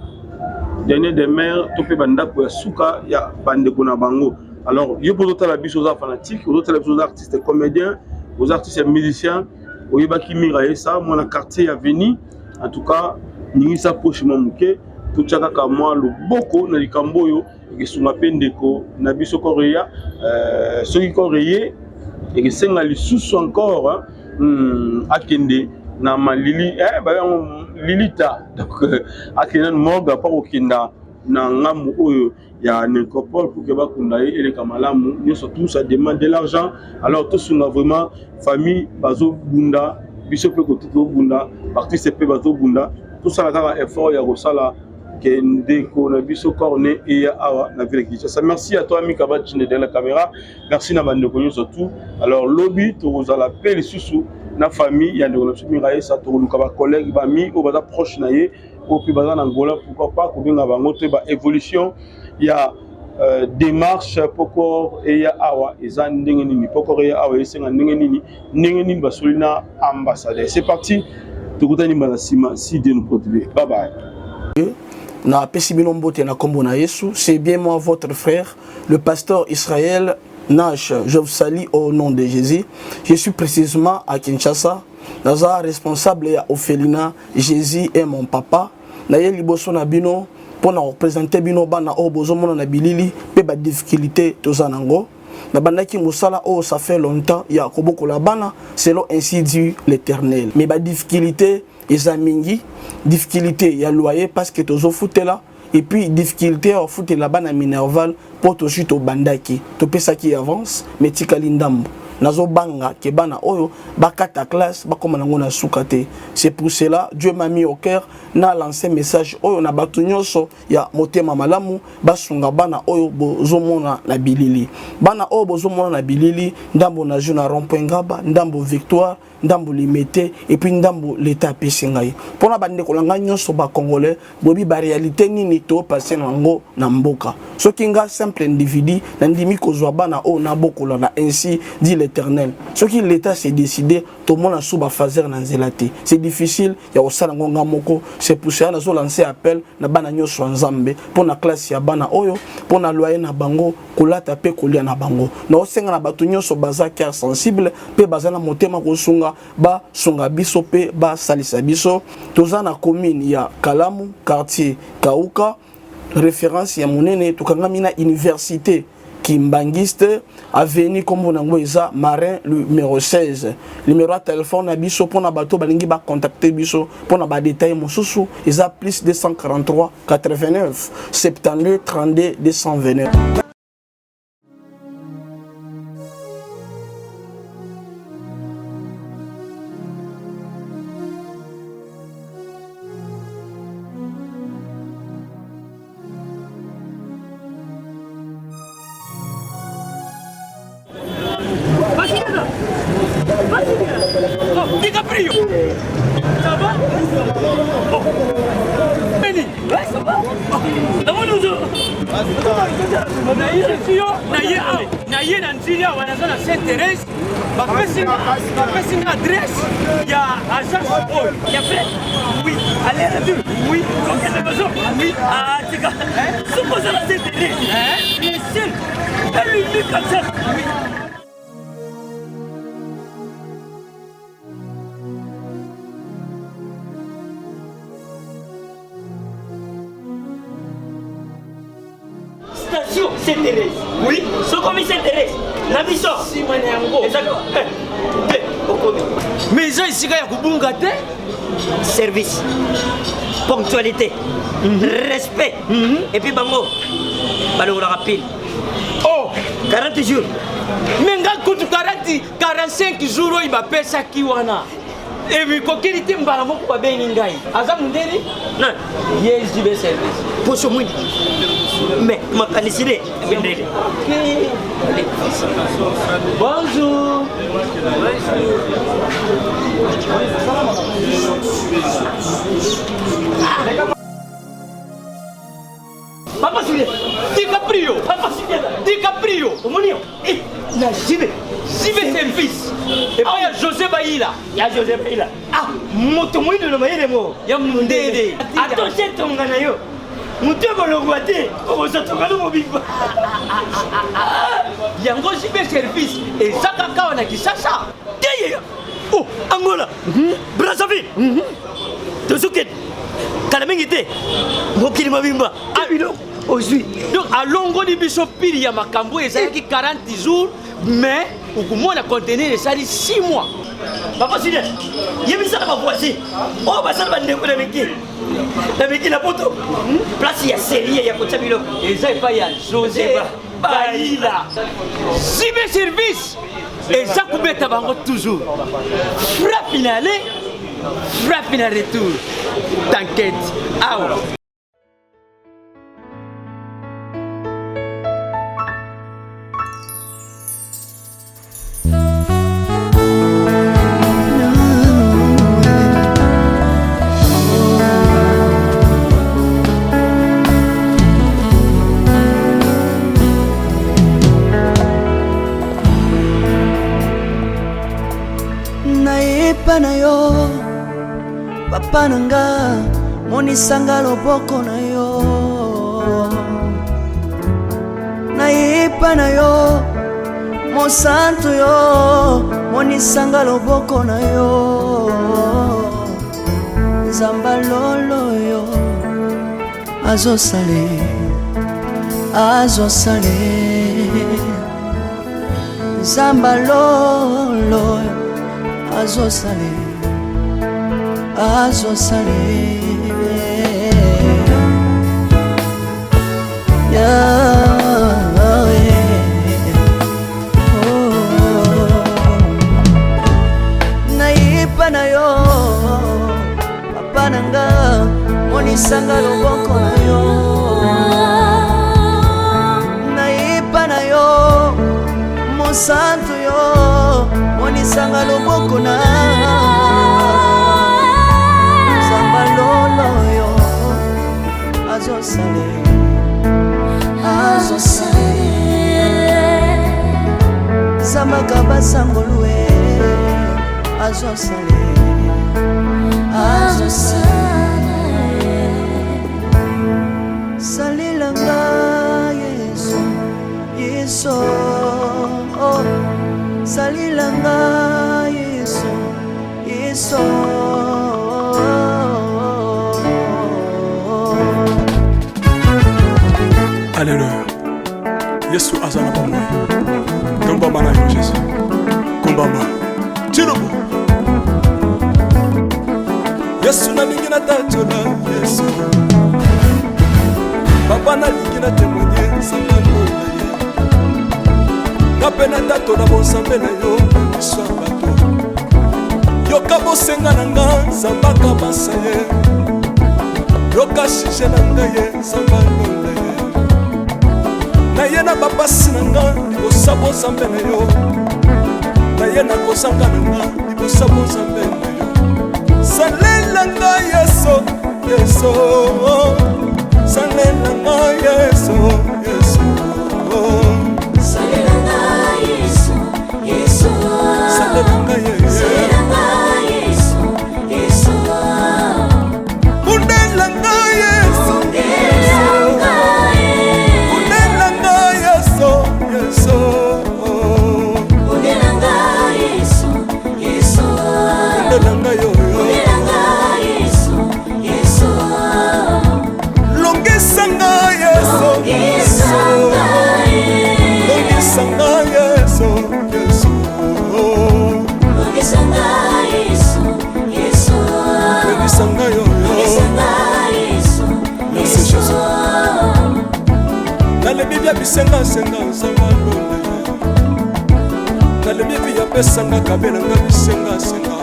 dernier demeure to mpe bandako ya suka ya bandeko na bango. Alors yo mpo ozotala biso oza fanatique, ozotala biso oza artiste comédien, oza artiste musicien, oyebaki Mira Yesa mwana quartier ya Veni. En tout cas ningisa poche mwa moke, totya kaka mwa loboko na likambo oyo ekesunga mpe ndeko na biso koreya. Euh, soki koreye ekesenga lisusu encore hein, hmm, akende na malili eh, bayango lilita donc euh, akende nanu morgue apa kokenda na ngambo oyo ya necropole pour que bakunda ye eleka malamu nyonso. Tout ça demande de l'argent. Alors tosunga vraiment famille bazobunda, biso mpe kotu tobunda, baartiste mpe bazobunda, tosala kaka effort ya kosala ke ndeko na biso corne eya awa na ville Kinshasa. Merci à toi Mika Batchinde de la caméra, merci na bandeko nyonso tout. Alors lobi tokozala mpe lisusu na famille ya ndeko na biso Miraesa, tokoluka ba collègue bami oyo baza proche na ye oyo mpe baza na Angola, pourquoi pas kobenga bango to ba évolution ya euh, démarche pokor eya awa eza ndenge nini, pokor eya awa esenga ndenge nini, ndenge nini basoli na ambassadeur. C'est parti, tokutani mbala nsima si Dieu nous protège. Bye bye. Na pesi bino mbote na kombo na Yesu. C'est bien moi votre frère, le pasteur Israël Nash. Je vous salue au nom de Jésus. Je suis précisément à Kinshasa. Naza responsable ya orphelinat Jésus est mon papa. Naye liboso na bino mpo na kopresente bino bana oyo bozomona na bilili mpe ba difficulté toza nango. Nabandaki mosala oyo ça fait longtemps ya kobokola bana selon ainsi dit l'Éternel. Mais ba difficulté eza mingi, difficulté ya loyer parce que tozofutela, et puis difficulté ya kofutela bana minerval mpo tozwi tobandaki topesaki avance mais tikali ndambo. Nazobanga ke bana oyo bakata classe bakoma nango na suka te. C'est pour cela Dieu m'a mis au cœur na lancer message oyo na bato nyonso ya motema malamu basunga bana oyo bozomona na bilili. Bana oyo bozomona na bilili, ndambo na jeu na rond-point Ngaba, ndambo Victoire, ndambo Limete, et puis ndambo l'État apesi ngai. Mpona bandeko na ngai nyonso ba Congolais, boyebi ba réalité nini to passer nango na mboka. Soki nga simple individu nandimi kozwa bana oyo nabokola na ainsi dit l'Eternel. Soki l'Etat s'est décidé, tomona sous ba phaser na nzela te. C'est difficile ya kosala ngo nga moko. C'est pour cela nazo lancer appel na bana nyonso ya Nzambe mpo na classe ya bana oyo, mpo na loyer na bango, kolata mpe kolia na bango. Naosenga na bato nyonso baza cœur sensible mpe baza na motema kosunga, basunga biso mpe basalisa biso. Toza na commune ya Kalamu, quartier Kauka, référence ya monene. Tokangami na université Kimbanguiste, avenue kombo nango eza Marin numéro 16. Numéro ya téléphone na biso mpona bato balingi ba contacter biso mpona ba détail mosusu eza plus 243 89 72 32 229. DiCaprio Ça va? Oh. Benny Ouais, ça va? Namoni ozo naye awa naye na nzili awa naza na Sainte Thérèse, bapesi nga adresse ya agence oyo ya frais. Oui, aller retour. Oui, okende besoin. Oui, ah tika soki oza na Sainte Thérèse, le seul et l'unique agence. Oui. Station Sainte Thérèse. Oui, sokomi Sainte Thérèse. Na biso. Sima na yango. Ezali te okomi. Mais eza esika ya kobunga te. Service, ponctualité, respect. Et puis bango balongolaka pile. Oh, 40 jours. Mais nga kutu 40 45 jours oyo bapesaki wana emikokeli te, mbala moko babengi ngai. Aza mondeli nani? Ye JB Service. Poso mwindi mais makanisi nde mindele. Bonjour. Papa Julien, DiCaprio, Papa Julien, DiCaprio, omoni yo eh, na JB, JB Service epai ya José Bayila. Ya José Bayila, ah, moto moyindo na mayele mo ya mondele. Atoshe tonga na yo, moto ekolongwa te, okozwa tonga no mobimba. Yango JB Service eza kaka awa na Kinshasa te ye? Oh, Angola, Brazzaville, tozokende kala mingi te, mokili mobimba biloko ozwi. Donc alongoli biso pili ya makambo oyo ezalaki 40 jours, mais okomona conteneur esali 6 mois. Papa Julien, yebisa na bavoisin oyo basala, bandeko na miki na miki na poto, place ya serie ya kotia biloko eza epai ya José Bayila. JB Service eza kobeta bango toujours frappe na aller, frappe na retour. T'inquiète, awa. Nayepa na yo, papa na nga, monisanga loboko na yo. Nayepa na yo, mosantu yo, monisanga loboko na yo. Nzamba lolo yo azosale, azosale. Nzamba lolo azosale, azosale. Yeah, oh. Nayepa na yo, papa na nga, monisanga loboko na yo. Nayepa na yo, mosantu yo, monisanga loboko na nzamba lolo yo azosale. grâce angolu e azosale azosala salela nga yesu yesu oh. salela nga yesu yesu Alléluia. Yesu aza na bomoi. Tombama na yo Jésus. Kumbama. Tilobo. Yesu nalingi natatola Yesu. Papa nalingi na témoigner nzambe lola ye. Nga mpe natatola bonzambe na yo na miso ya bato. Yoka bosenga na nga nzambe akabasa ye. Yoka sujet na ngai ye nzambe alola ye. Naye na bapasi na nga libosa bonzambe na yo. Naye na kozanga na nga libosa bonzambe na yo. Salela nga Yesu, Yesu. Salela nga Yesu, Yesu. Salela nga Yesu, Yesu. Salela nga Yesu. Salela nga Yesu, Yesu. Bundela nga Yesu. Bundela nga Yesu. Bundela nga Yesu, Yesu. Bundela nga Yesu, Yesu. Bundela nga yo, yo. Bundela nga Yesu, Yesu. Longisa nga Yesu. Longisa nga Yesu. Longisa nga Yesu, Yesu. Longisa nga Yesu, Yesu. Longisa nga yo, yo. Longisa nga Yesu, Merci Yesu. Jésus. Nalebi bia bisengasenga nzambe alonda ye. Nalebi vi apesanga kabelanga bisengasenga.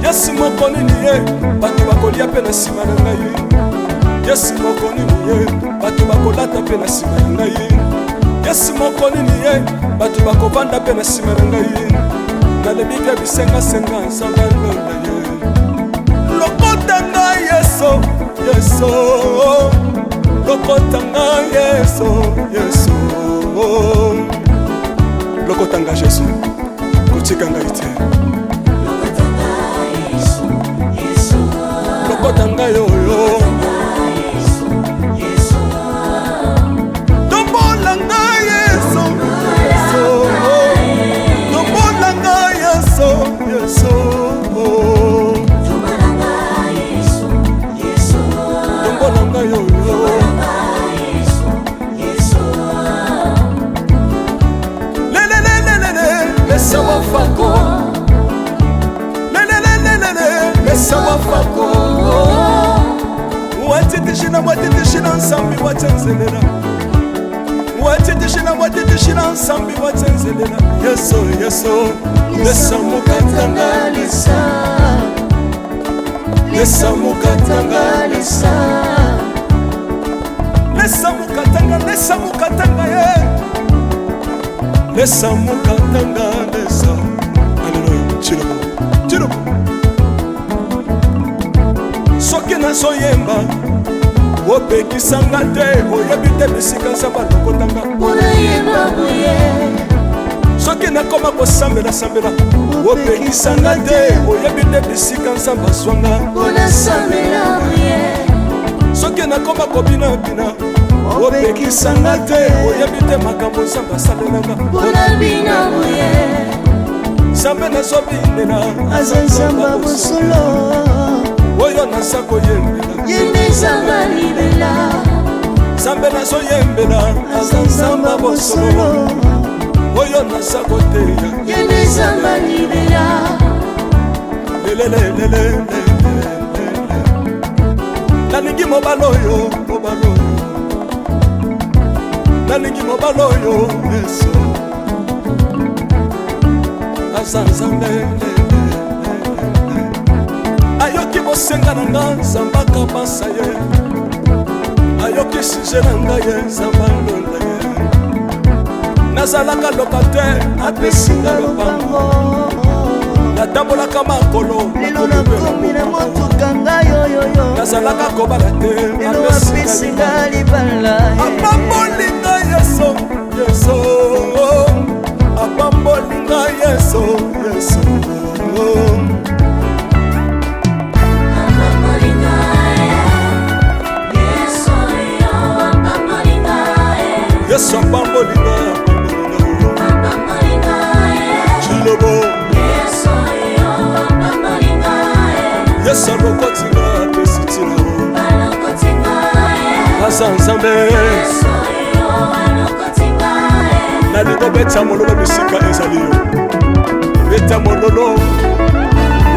Yesu moko nini ye bato bakolia mpe na nsima na ngai. Yesu moko nini ye bato bakolata mpe na nsima na ngai. Yesu moko nini ye bato bakovanda mpe na nsima na ngai. Nalebi bia bisengasenga nzambe alonda ye. Lokota ngai Yesu, Yesu. Lokota ngai Yesu, Yesu. Lokota ngai Jésus, kotika ngai te. Yesu, Yesu. Lokota ngai oyo. Yesu, Yesu. Tombola ngai Yesu, Yesu. Tombola ngai Yesu, Yesu. Tombola nga Yesu, Yesu. Tombola ngai oyo. Yesu, Yesu. Lelelelelele, lesa wafako. Lelelelelele, lesa wafako. Watitishina, watitishina nsambi watsenzelela. Watitishina, watitishina nsambi watsenzelela. Yesu, Yesu, lesa mukatanga lesa lesa mukatanga lesa lesa mukatanga lesa mukatanga ye lesa mukatanga lesa. Aleluya. Chilobo, chilobo. Soki nazoyemba opekisanga te, oyebi te bisika nzambe alokotanga. Unayemba boye. Soki nakoma kosambela-sambela opekisanga te, oyebi te bisika nzambe azwanga. Unasambela boye. Soki nakoma kobinabina opekisanga te, oyebi te makambo nzambe asalelanga. Unabina boye. Nzambe nazobinela aza nzambe ya bosolo oyo naza koyembela. Ye nde nzambe alibela. Nzambe nazoyembela aza nzambe ya bosolo oyo naza koteya. Ye nde nzambe alibela. Lelelelelele, nalingi mobali oyo, mobali oyo, nalingi mobali oyo Yesu aza nzambe. Ayoki bosenga na nga nzambe akabasa ye, ayoki sujet na ngai ye nzambe alonda ye. Nazalaka locataire apesi nga lopango, natambolaka makolo lelo nakomi na motuka ngai oyoyo. Nazalaka kobala te lelo apesi nga libala. Apamboli ngai Yesu, Yesu apamboli. Yesu apamboli nga, apamboli nga. Tshilobo. Yesu alokoti nga, apesi ntina. Aza Nzambe. Nalingi obeta mololo bisika ezali yo. Beta mololo.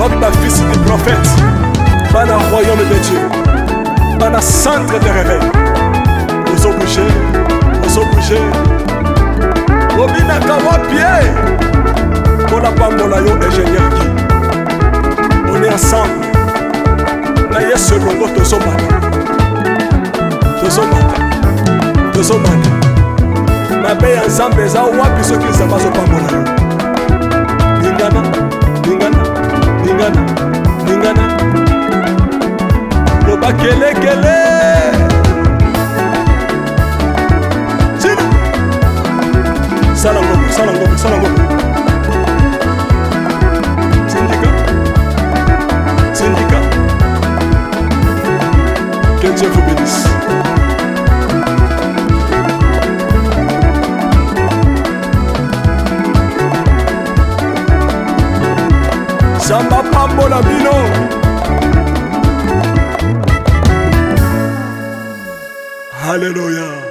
Wapi ba fils du prophète? Bana royaume de Dieu. Bana centre de réveil. Ozo bouger, ozo bouger. Obinaka wapi e? Mpo pambola yo ingénieur Guy. On est ensemble. Na Yesu elongo tozomata. Tozomata. Tozomata. Mabe ya Nzambe eza wapi soki Nzambe azopambola yo? Lingana, lingana, lingana, lingana. Loba kelekele. Tina. Sala ngombe, sala ngombe, sala ngombe. Sindika. Sindika. Que Dieu vous bénisse. Nzambe apambola bino. Alléluia.